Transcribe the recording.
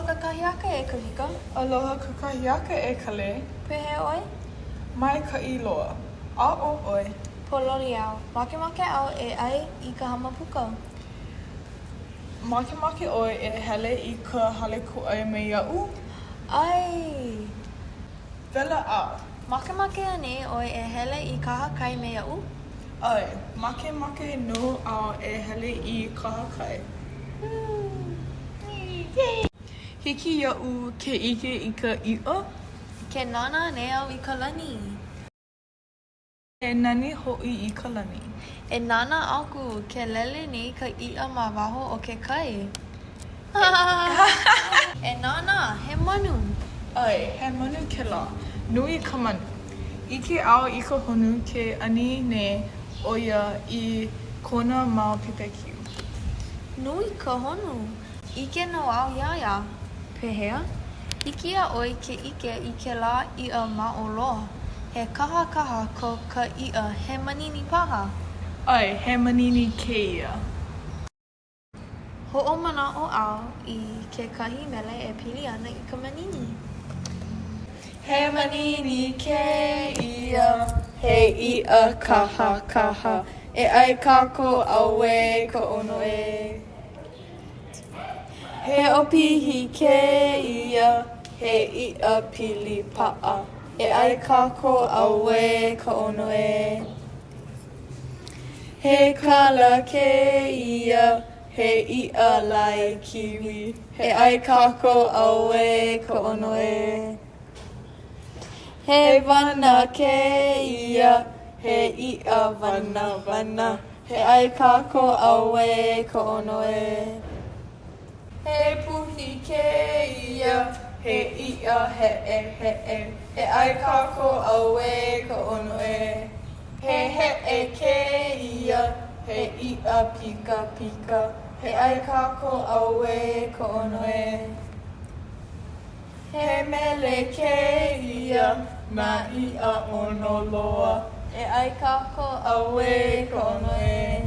kakahiaka e Kawika. Aloha kakahiaka e Kalei. Pehea ʻoe? Maikaʻi loa. A ʻo ʻoe? Pōloli au. Makemake au e ʻai i ka hamapuka. Makemake ʻoe e hele i ka hale kūʻai me iaʻu? ʻAe! Wela au. Makemake anei ʻoe e hele i kahakai me iaʻu? ʻAe, makemake nō au e hele i kahakai. Hiki iaʻu ke ʻike i ka iʻa? Ke nānā nei au i ka lani. He nani hoʻi i ka lani. E nānā aku, ke lele nei ka iʻa ma waho o ke kai. E nānā, he manu! ʻAe, he manu kēlā. Nui ka manu. ʻIke au i ka honu ke ani nei ʻo ia i kona mau pepekiu. Nui ka honu. ʻIke nō au iā ia. Pehea? Hiki iā ʻoe ke ʻike i kēlā iʻa maʻo loa. He kahakaha ko ka iʻa, he manini paha? ʻAe, he manini kēia. Hoʻomanaʻo au i kekahi mele e pili ana i ka manini. He manini kēia, he iʻa kahakaha, e ʻai kākou auē ka ʻono ē. He ʻopihi kēia, he iʻa pili paʻa, e ʻai kākou auē ka ʻono ē. He kala kēia, he iʻa laikiwi, e ʻai kākou auē ka ʻono ē. He wana kēia, he iʻa wanawana, He ʻai kākou auē ka ʻono ē. He puhi kēia, he iʻa heʻeheʻe, he ʻai kākou auē ka ʻono ē. He heʻe kēia, he iʻa pikapika, he ʻai kākou auē ka ʻono ē. He mele kēia nā iʻa ʻono loa. E ʻai kākou auē ka ʻono ē.